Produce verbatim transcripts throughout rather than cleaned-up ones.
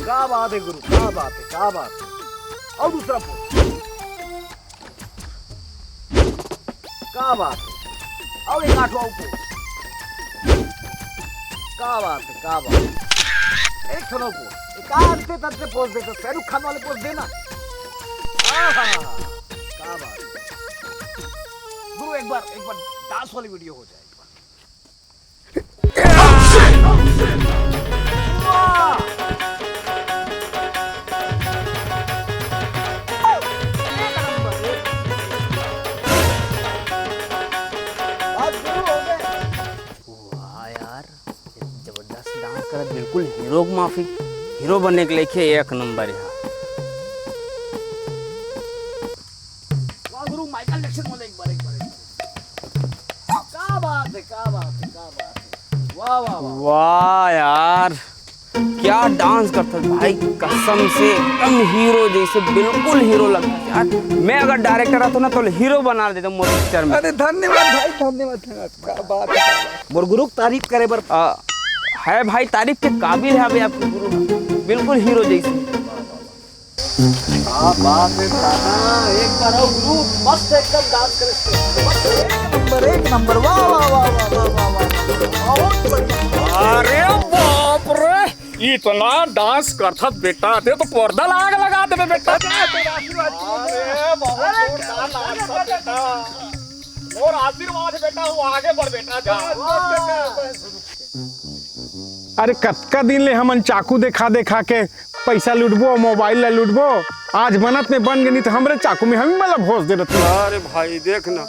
क्या बात है गुरु, क्या बात है, क्या बात है। और दूसरा पोज। क्या बात है। और एक आठवां पोज। क्या बात है, क्या बात है। एक ठनो पोज। एक आधे तत्ते पोज देता, शाहरुख खान वाले पोज देना। आहा, क्या बात है। गुरु, एक बार, एक बार डांस वाली वीडियो हो जाए, एक बार। वाह यार, जबरदस्त डांस करत, बिल्कुल हीरो के माफिक। हीरो बने के लेखे एक नंबर यहाँ। वाह गुरु, माइकल जैक्सन वाले एक बार, एक बार, एक बार। क्या बात है, क्या बात है, क्या बात है। वाह, वाह, वाह। वाह यार, क्या डांस करता है भाई, कसम से एकदम हीरो जैसे, बिल्कुल हीरो लगता है यार। मैं अगर डायरेक्टर रहता ना तो हीरो बना देता मोर पिक्चर में। अरे धन्यवाद भाई, धन्यवाद, धन्यवाद। क्या बात है, क्या बात है। मोर गुरु की तारीफ करे बर। आ, है भाई, तारीफ के काबिल है भाई आपके गुरु, बिल्कुल हीरो जैसे। क्या बात है दादा, एक बार और गुरु मस्त एकदम डांस करे। मस्त, एक नंबर, एक नंबर, वाह, वाह, वाह। बहुत बढ़िया। अरे बाप रे, इतना डांस करथस बेटा, ते तो पर्दा लाग लगा देबे बेटा। अरे, बहुत जोरदार डांस है बेटा। मोर आशीर्वाद है बेटा, वो आगे बढ़ बेटा, जा। अरे, कतका दिन ले हमन चाकू देखा देखा के पैसा लूटबो, मोबाइल ला लूटबो, आज बनत में बन गे, नहीं तो हमरे चाकू में हम मला भोंस दे रहती। अरे भाई, देख ना,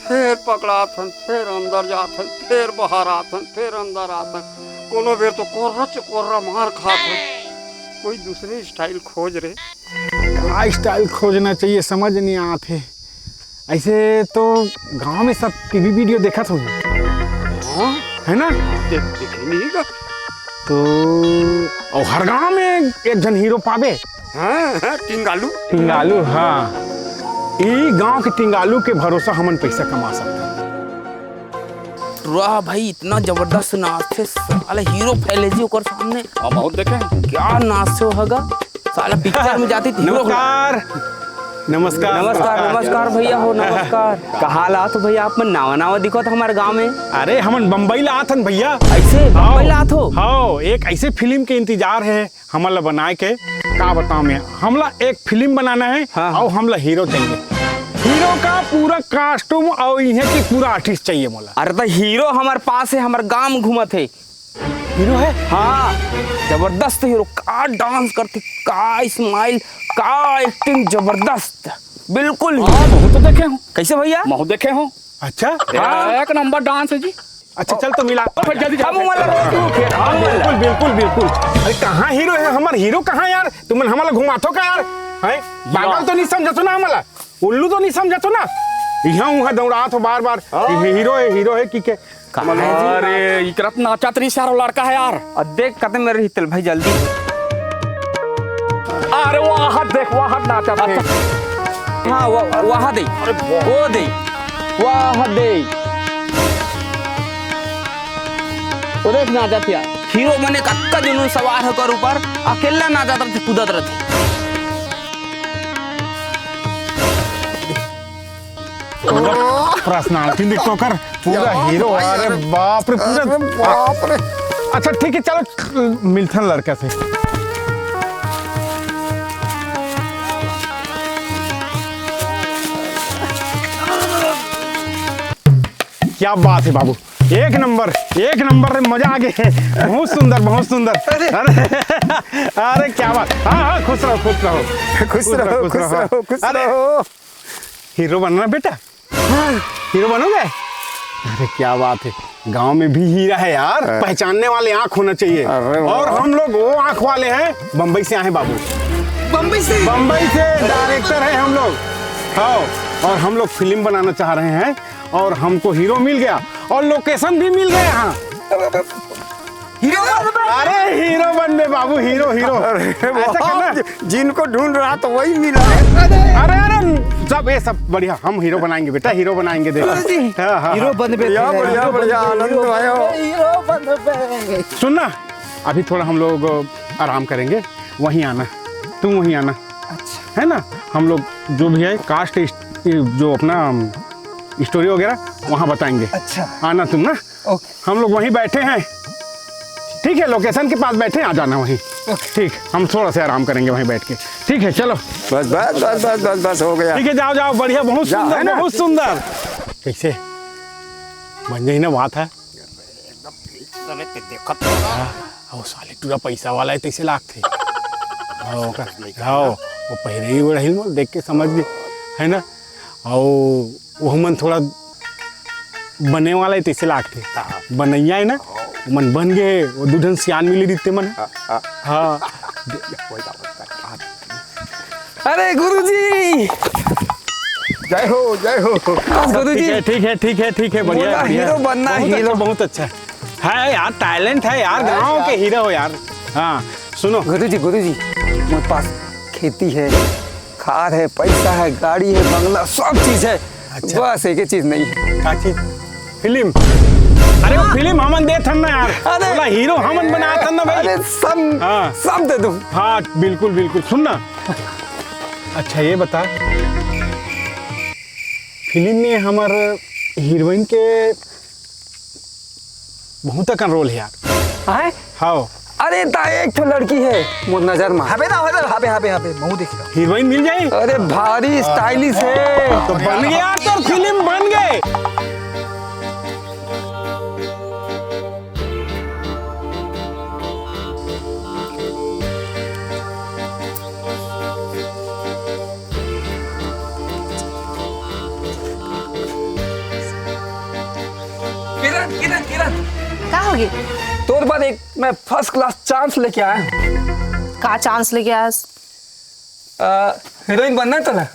फेर पकड़ाथन, फेर अंदर जाथन, फेर बाहर आथन, फेर अंदर आथन, कोनो बेर तो कोर्रा च कोर्रा मार खाथन। कोई दूसरे स्टाइल खोज रे। का स्टाइल खोजना चाहिए, समझ नहीं आत हे। ऐसे तो गांव में सब टीवी वीडियो देखत होही। हाँ? है ना? देख, देखे नहीं का? तो और हर गांव में एक झन हीरो पाबे। हाँ, हाँ, टिंगालू। टिंगालू, हाँ। ई गांव के टिंगालू के भरोसा हमन पैसा कमा सकथन। टुरा भाई इतना जबरदस्त नाचथे, साला हीरो फैले जी ओकर सामने। हम बहुत देखे हैं। क्या नाचो हगा, साला पिक्चर में जाती थी हीरो। नमस्कार। नमस्कार। नमस्कार, नमस्कार भैया हो, नमस्कार। का हाल आत हो भैया, आप मन नावा नावा दिखत हमारे गांव में। अरे हमन बम्बई ला आथन भैया। ऐसे बम्बई ला आत हो? हाँ, एक ऐसे फिल्म के इंतजार है हमन ला बनाए के। का बताऊं मैं, हमला एक फिल्म बनाना है। हाँ। और हमला हीरो चाहिए। हीरो का पूरा कॉस्ट्यूम और इहे की पूरा आर्टिस्ट चाहिए मोला। अरे तो हीरो हमारे पास है, हमारे गांव में घूमत है। हीरो है? हाँ, जबरदस्त हीरो। का डांस करथे, का स्माइल, का एक्टिंग, जबरदस्त। बिल्कुल हीरो। हाँ, बहुत देखे हूँ। कैसे भैया? बहुत देखे हूँ। अच्छा। हाँ। एक नंबर डांस है जी। अच्छा, चल तो मिला। ओ, जल्दी हम जाओ। वाला रोक तू फिर, हम वाला। बिल्कुल, बिल्कुल, बिल्कुल। अरे कहाँ हीरो है? हमार हीरो कहाँ यार? तुमन हमला घुमाथो का यार? हैं? पागल तो नहीं समझथो ना हमला? उल्लू तो नहीं समझथो ना? यहाँ वहाँ दौड़ाथो बार बार। हाँ। ये हीरो है, हीरो है कि के? कहाँ है जी? अरे, इकरत नाचत रही सारो लड़का है यार। और देख कते मेरे हितल भाई जल्दी। अरे वाह, देख, वाह, नाचत है। अच्छा। हाँ, वो, वाह दे। अरे वाह। वो दे। वाह दे। वो देख नाचत या। हीरो बने कतका जुनून सवार होकर ऊपर, अकेला नाचत रहते, कूदत रहते। पर्सनालिटी देख तो कर, पूरा क्या बात हीरो। भाई, अरे अरे, बाप रे, पूरा। अरे बाप रे। अच्छा ठीक है, चलो मिलथन लड़का से। क्या बात है बाबू, एक नंबर, एक नंबर रे, मजा आ गया। बहुत सुंदर, बहुत सुंदर। अरे। अरे, अरे क्या बात। हाँ, हाँ, खुश रहो, खुश रहो। खुश रहो, खुश रहो, खुश रहो। अरे, हीरो बनना बेटा। हाँ, हीरो बनोगे? अरे क्या बात है, गांव में भी हीरा है यार। हाँ। पहचानने वाले आंख होना चाहिए। अरे वाह। और हम लोग वो आंख वाले हैं, बम्बई से आए हैं बाबू। बम्बई से? बम्बई से डायरेक्टर है हम लोग। हाँ, और हम लोग फिल्म बनाना चाह रहे हैं और हमको हीरो मिल गया और लोकेशन भी मिल गया यहाँ। हीरो बन बे। अरे हीरो बन बे बाबू, हीरो, हीरो। अरे ऐसा वाह, करना। जिनको ढूंढ रहा तो वही मिला। अरे, अरे, सब, ये सब बढ़िया, हम हीरो बनाएंगे बेटा, हीरो बनाएंगे, देख। हाँ, हाँ, हीरो हाँ। बन बे बढ़िया, तेरा। बढ़िया, बढ़िया, आनंद आयो। हीरो बन बे। सुन ना, अभी थोड़ा हम लोग आराम करेंगे, वहीं आना, तुम वहीं आना। अच्छा। है ना? हम लोग जो भी है कास्ट, जो अपना स्टोरी वगैरह वहाँ बताएंगे। अच्छा। आना तुम ना। ओके। हम लोग वहीं बैठे हैं, ठीक है, लोकेशन के पास बैठे हैं, आ जाना वहीं। ओके। ठीक, हम थोड़ा सा आराम करेंगे वहीं बैठ के। ठीक है, चलो। बस बस बस बस बस बस हो गया। ठीक है, जाओ जाओ, बढ़िया, बहुत सुंदर, है ना? बहुत सुंदर। कैसे बन जाई ना बात है। एकदम फिक्स करे ते देखत रहा। हाँ, वो साले टूरा पैसा वाला है, तैसे लागथे। हाँ, ओकर, हाँ, वो पहिरे ही ओढ़े ही मोर देख के समझ गए, है ना? और वो हमन थोड़ा बने वाला है, तैसे लागथे। हाँ। बनैया है ना, वो मन बन गए, वो दू झन सियान मिली दिखते मन। हाँ, हाँ। हाँ। कोई बात नहीं। अरे गुरुजी, जय हो, जय हो। बस गुरुजी। ठीक है, ठीक है, ठीक है, ठीक है, बढ़िया, बोला, बढ़िया। हीरो बनना है, बहुत अच्छा, हीरो। बहुत अच्छा। है यार, टैलेंट है यार, है गाँव यार। के हीरो हो यार। हाँ, सुनो। गुरुजी, गुरुजी, मेरे पास खेती है, खार है, पैसा है, गाड़ी है, बंगला, सब चीज है। अच्छा। बस एक ही चीज नहीं है। क्या चीज? फिल्म। अरे वो फिल्म हमन देत हन ना यार। अरे। बोला हीरो हमन बनात हन ना भाई। अरे सब, हाँ। सब दे दूं। हाँ, बिल्कुल, बिल्कुल। सुन ना। अच्छा, ये बता, फिल्म में हमर हीरोइन के बहुत अकन रोल है यार। हैं? हाँ। अरे ता एक ठो लड़की है मोर नजर में। हबे ना, हबे, हबे, हबे, हबे, महू देख रहा। हीरोइन मिल जाई? अरे भारी स्टाइलिश है। तो बन गया यार, तो फिल्म बन गए। किरण, किरण, किरण। का होगे? तोर बर एक मैं फर्स्ट क्लास चांस लेके आया हूँ। का चांस लेके आया? अ, हीरोइन बनना है तोला?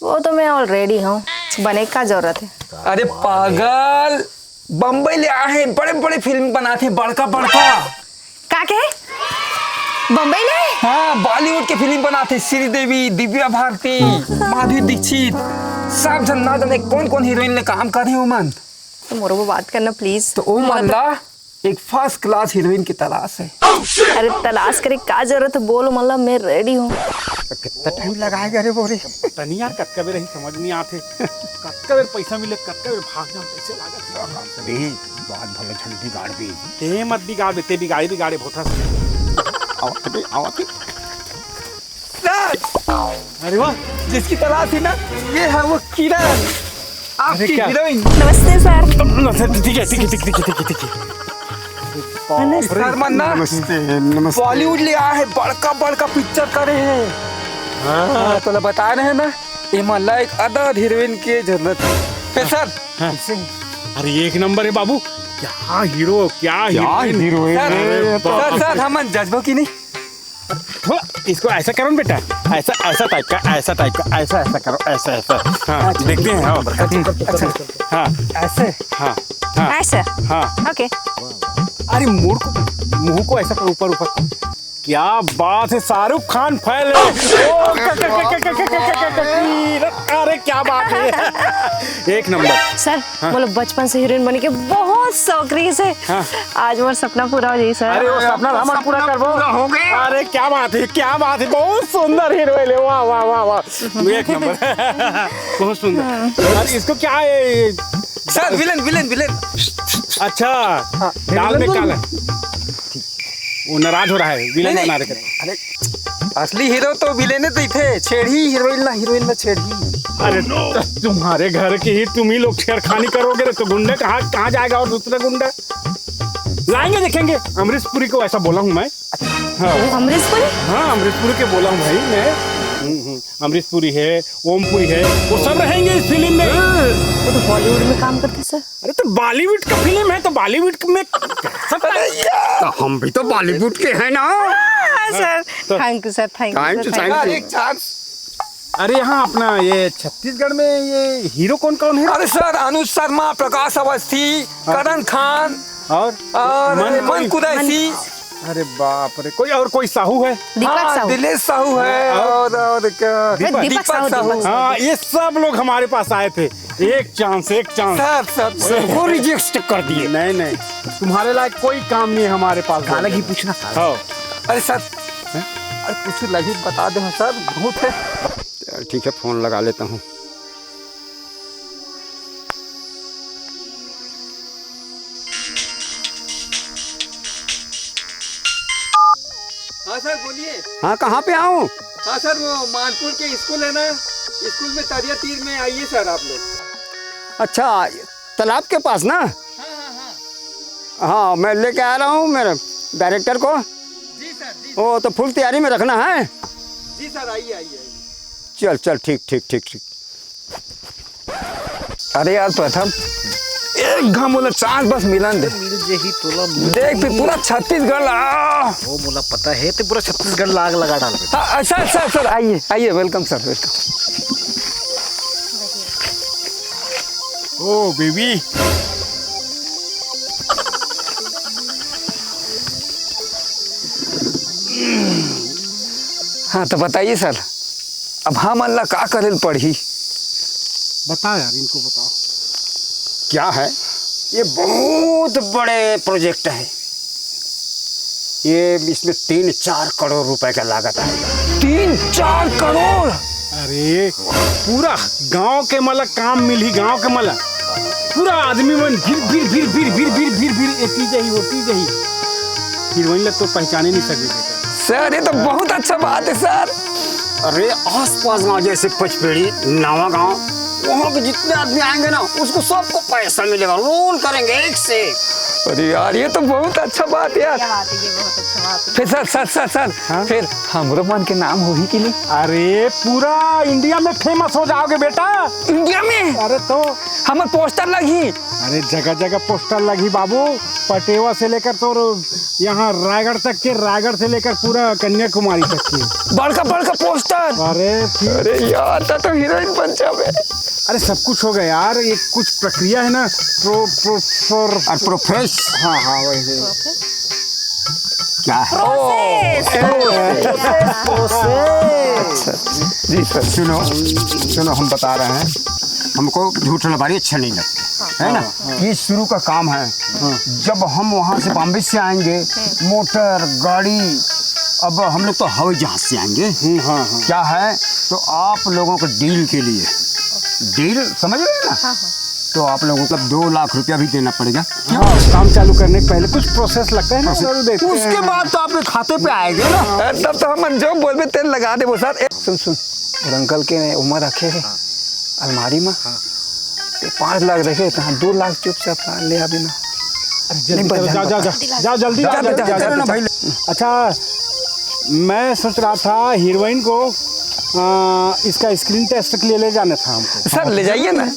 वो तो मैं ऑलरेडी हूँ, बने का जरूरत है? अरे पागल, बम्बई ले आए हैं, बड़े बड़े फिल्म बनाते हैं, बड़का बड़का। का के? बम्बई ले? हाँ, बॉलीवुड के फिल्म बनाते हैं, श्रीदेवी, दिव्या भारती, माधुरी दीक्षित, सब झन ना जाने कौन कौन हीरोइन ले काम करे हो मन। तो मोरो वो बात करना प्लीज। तो ओ मन ला एक फर्स्ट क्लास हीरोइन की तलाश है। अरे तलाश करे का जरूरत है, बोलो मतलब मैं रेडी हूँ। तो कितना टाइम लगाएगा रे बोरे? तनी यार, कतका बेर ही समझ नहीं आते, कतका बेर पैसा मिले, कतका बेर भाग जाम, कैसे लागत है? देख, बात भला झंडी गाड़ दी। ते मत बिगाड़ बे, ते बिगाड़े बिगाड़े भोथा से। आवत बे, आवत। सर, अरे वाह, जिसकी तलाश थी ना, ये है वो किरण, आपकी अरे क्या? हीरोइन। नमस्ते सर। नमस्ते, ठीक है, ठीक है, ठीक है, ठीक है, ठीक है, ठीक है। अरे सर, मन ना नमस्ते, नमस्ते। बॉलीवुड ले आए हैं, बड़का बड़का पिक्चर करे हैं। हाँ। हाँ, तोला बताए रहे ना, ये मन ला एक अदर हीरोइन के जरूरत है। फिर सर, हाँ। अरे एक नंबर है बाबू, क्या हीरो, क्या क्या हीरोइन। हीरोइन सर, है ये तो। सर, सर, हमन जज्बो की नहीं। थोड़ा इसको ऐसा करो ना बेटा, ऐसा, ऐसा टाइप का, ऐसा टाइप का, ऐसा, ऐसा करो, ऐसा, ऐसा। हाँ, देखते हैं, हाँ। हाँ, ऐसे? हाँ, हाँ, ऐसे? हाँ। ओके। अरे मुंह को, मुंह को ऐसा करो, ऊपर, ऊपर। क्या बात है, शाहरुख खान फैन है। ओ, क-, क-, अरे क्या बात है। एक नंबर। सर, हाँ। मतलब बचपन से हीरोइन बनने के बहुत शौक रही से। हाँ। आज मोर सपना पूरा हो जाई सर। अरे वो सपना हमर पूरा करबो। पूरा हो गया। अरे क्या बात है, क्या बात है, बहुत सुंदर हीरोइन है, वाह, वाह, वाह, वाह। एक नंबर। बहुत सुंदर। अरे इसको क्या है? Sir, villain, villain, villain. अच्छा, हाँ, दाल में विलेन काला। वो नाराज हो रहा है, विलेन नहीं, बना रहे। अरे, असली हीरो तो विलेन ही थे, छेड़ी हीरोइन ला, हीरोइन ला छेड़ी। अरे, तो तुम्हारे घर की ही तुम ही लोग छेड़खानी करोगे रे, तो गुंडा कहाँ, कहाँ जाएगा और दूसरा गुंडा? लाएंगे, देखेंगे। अमरीश पुरी को ऐसा बोला हूँ मैं। हाँ। अमरीश पुरी? हाँ, अमरीश पुरी के बोला हूँ भाई मैं। हम्म, हम्म। अमरीश पुरी है, ओम पुरी है, वो सब रहेंगे इस फिल्म में। वो तो बॉलीवुड में काम करते सर। अरे तो बॉलीवुड का फिल्म है तो बॉलीवुड में सब। अरे यार, तो हम भी तो बॉलीवुड के हैं ना। हाँ, सर। तो thank you sir, thank you thank you, sir, thank you। यार, एक चांस। अरे यहाँ अपना ये छत्तीसगढ़ में ये हीरो कौन कौन है? अरे सर, अनुज शर्मा, प्रकाश अवस्थी, हाँ। करण खान और और मन मन कोई? कुरैशी। अरे बाप रे, कोई और कोई साहू है? दीपक हाँ, साहू। दिलेश साहू है और? और, और क्या? दीपक। दीपक दीपक साहू, साहू। दीपक साहू। हाँ, ये सब लोग हमारे पास आए थे, एक चांस, एक चांस। सब, सब, सब। सबको रिजेक्ट कर दिए। नहीं, नहीं, तुम्हारे लायक कोई काम नहीं है हमारे पास। अलग ही पूछना। हाँ। अरे सर, हैं? कुछ लगी बता दे सर, बहुत है। चल ठीक है, फोन लगा लेता हूँ। हाँ सर, बोलिए। हाँ, कहाँ पे आऊँ? हाँ सर, वो मानपुर के स्कूल है ना, स्कूल में तरिया तीर में आइए सर आप लोग। अच्छा, तालाब के पास ना? हाँ हाँ हाँ। हाँ, मैं लेके आ रहा हूँ मेरे डायरेक्टर को। जी सर, जी। वो तो फुल तैयारी में रखना है। जी सर, आइए आइए आइए। चल चल, ठीक ठीक ठीक ठीक। अरे यार प्रथम, एक घाम मोला चांस बस मिलन दे। मिल जेही तोला, मिल देख, फिर जेही। पूरा छत्तीसगढ़ ला। वो मोला पता है, ते पूरा छत्तीसगढ़ ला आग लगा डाल। हाँ, सर सर सर, आइए आइए, वेलकम सर, वेलकम। ओ बेबी। हाँ, तो बताइए सर, अब हमन ला का करे ल पड़ही? बताओ यार, इनको बताओ। क्या है? ये बहुत बड़े प्रोजेक्ट है। ये, इसमें तीन चार करोड़ रुपए का लागत आएगा। तीन चार करोड़? अरे, पूरा गांव के मला काम मिलही, गांव के मला। पूरा आदमी मन भिर भिर भिर भिर भिर भिर भिर भिर, एती जाही, ओती जाही। हीरोइन ला तो पहचाने नहीं सकबे बेटा। सर, ये तो बहुत अच्छा बात है सर। अरे, आसपास गांव जैसे पचपेड़ी, नवा गांव, वहाँ के जितने आदमी आएंगे ना, उसको सबको पैसा मिलेगा, रोल करेंगे एक से एक। अरे यार, ये तो बहुत अच्छा बात है यार। क्या बात है, ये बहुत अच्छा बात है। फिर सर, सर, सर, सर, हाँ? फिर हमरो मन के नाम होही कि नहीं? अरे, पूरा इंडिया में फेमस हो जाओगे बेटा। इंडिया में? अरे तो हमर पोस्टर लगही। अरे, जगह जगह पोस्टर लगही बाबू, पटेवा से लेकर तोर यहाँ रायगढ़ तक के, रायगढ़ से लेकर पूरा कन्याकुमारी तक की। बड़का बड़का पोस्टर। अरे फिर अरे यार, त तो हीरोइन बन जाबे। अरे, सब कुछ होगा यार, ये कुछ प्रक्रिया है ना। प्रो प्रो प्रो और प्रोफेस। हाँ हाँ, वही वही। क्या है? प्रोसेस। प्रोसेस। अच्छा, जी सर। सुनो, सुनो, हम बता रहे हैं, हमको झूठ लबारी अच्छा नहीं लगता, है ना? ये शुरू का काम है। जब हम वहाँ से बॉम्बे से आएंगे, मोटर, गाड़ी, अब हम लोग तो हवाई जहाज से आएंगे। हम्म, हाँ, हाँ। क्या है, तो आप लोगों को डील के लिए, डील समझ रहे हैं ना? हाँ, हाँ। तो आप लोगों को दो लाख रुपया भी देना पड़ेगा। हाँ, काम चालू करने के पहले कुछ प्रोसेस लगता है ना, प्रोसेस। जरूर देते हैं। उसके बाद तो आपके खाते पे आएगा ना। हाँ, तब तो हम जो बोलबे तेल लगा देबो सर। ए, सुन, सुन, और अंकल के उम्र रखे है अलमारी में। हाँ। ये पाँच लाख रखे, तो हाँ, दो लाख चुपचाप ले आबे ना। अरे, जल्दी नहीं, करो, बस जाओ, जाओ, जाओ, जाओ, जल्दी जाओ, जाओ, जल्दी जाओ, जाओ, जाओ, जाओ, जाओ। भाई। अच्छा, मैं सोच रहा था हीरोइन को, आ, इसका स्क्रीन टेस्ट के लिए ले जाना था हमको। सर, ले जाइए ना।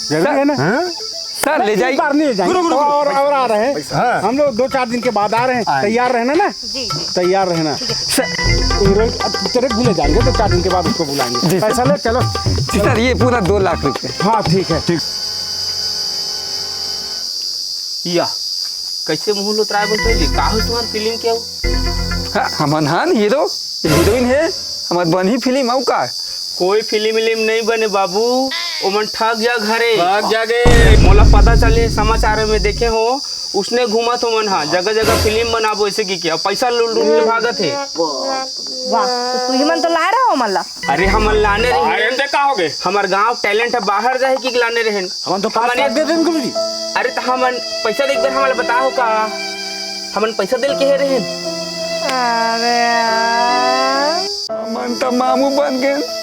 जरूरी है ना? हाँ? सर, ले एक जाइए। बार नहीं ले जाएंगे। रुको, रुको, और, रुको। और आ रहे हैं। हाँ। हम लोग दो चार दिन के बाद आ रहे हैं। आएंगे। तैयार रहना ना। जी, जी। तैयार रहना। ठीक है। सर। हीरोइन, अब तेरे भी ले जाएंगे, दो चार दिन के बाद उसको बुलाएंगे। जी, सर। पैसा ले, चलो। जी, सर, ये पूरा दो लाख रुपए। हाँ, ठीक है। ठीक। या, कैसे मुंह लुतराए बोलते हो जी? का हो तुम्हार फिल्म के हो? हाँ, हमन हन हीरो, हीरोइन है, हमर बनही फिल्म, अउ का? कोई फिल्म विल्म नहीं बने बाबू, ओमन ठग जा घरे। भाग जागे। मोला पता चले, समाचार में देखे हो, उसने घूमत हो मन हा, जगह जगह फिल्म बनाबो ऐसे की क्या, पैसा लूट लूट के भागत है। वाह, तो तुही मन तो लाए रहो ओमन ला। अरे हमन लाने रहे। अरे ते का हो गए? हमर गांव टैलेंट है, बाहर जाए की लाने रहे। हमन तो पाँच हमन लाख दे देन गुरुजी। अरे त हमन पैसा दे, एक बार हमला बताओ का? हमन पैसा दिल के हे रहे। अरे यार। हमन त मामू बन गए।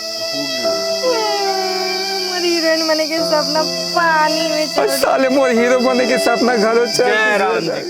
मोर हीरोइन बने के सपना पानी में चल साले, मोर हीरो बने के सपना घलो चल जय राम जी।